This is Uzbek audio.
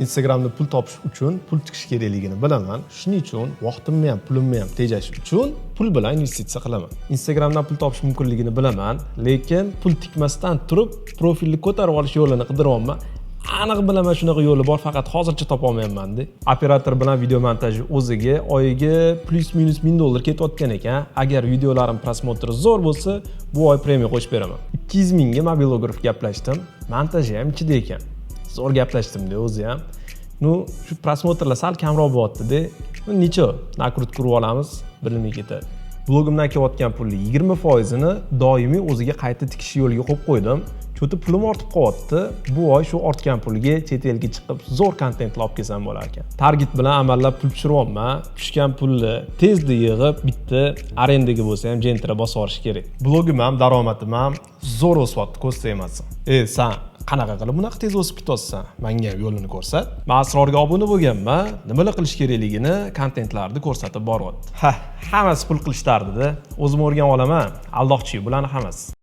Instagramda pul topish uchun pul tikish kerakligini bilaman. Shuning uchun vaqtimni ham, pulimni ham tejash uchun pul bilan investitsiya qilaman. Instagramdan pul topish mumkinligini bilaman, lekin pul tikmasdan turib profilni ko'tarib olish yo'lini qidiryapman. Aniq bilaman, shunaqa yo'li bor, faqat hozircha topolmayapmanda. Operator bilan video montaji o'ziga oyiga плюс-минус 1000 dollar ketayotgan ekan. Agar videolarim просмотр i zo'r bo'lsa, bu oy premiya qo'shib beraman. 200 mingga mobilograf gaplashdim, montaji ham ichida ekan. Zo'r gaplashdim-da o'zi ham. Ну, shu просмотр lar sal kamroq bo'lyapti-da. Ну ничего, накрутка urib olamiz, bilinmay ketadi. Blogimdan kelayotgan pulni 20 foizini doimiy o'ziga qayta tikish yo'liga qo'yib qo'ydim. Что-то pulim ortib qolyapti. Bu oy shu ortgan pulga chet elga chiqib, zo'r kontentlar olib kelsam bo'lar ekan. Target bilan amallab pul tushiryapman. Tushgan pulni tezda yig'ib, bitta arendaga bo'lsa ham Gentra bosib yuborish kerak. Blogim ham, daromadim ham zo'r o'syapti, ko'z tegmasin. E, san qanaqa qilib bunaqa tez o'sib ketyapsan? Manga ham yo'lini ko'rsat. Man Asrorga obuna bo'lganman, nimalar qilish kerakligini kontentlarni ko'rsatib boryapti. Ha, hammasi pul qilish dardida. O'zim o'rganib olaman. Aldoqchi bularni hammasi.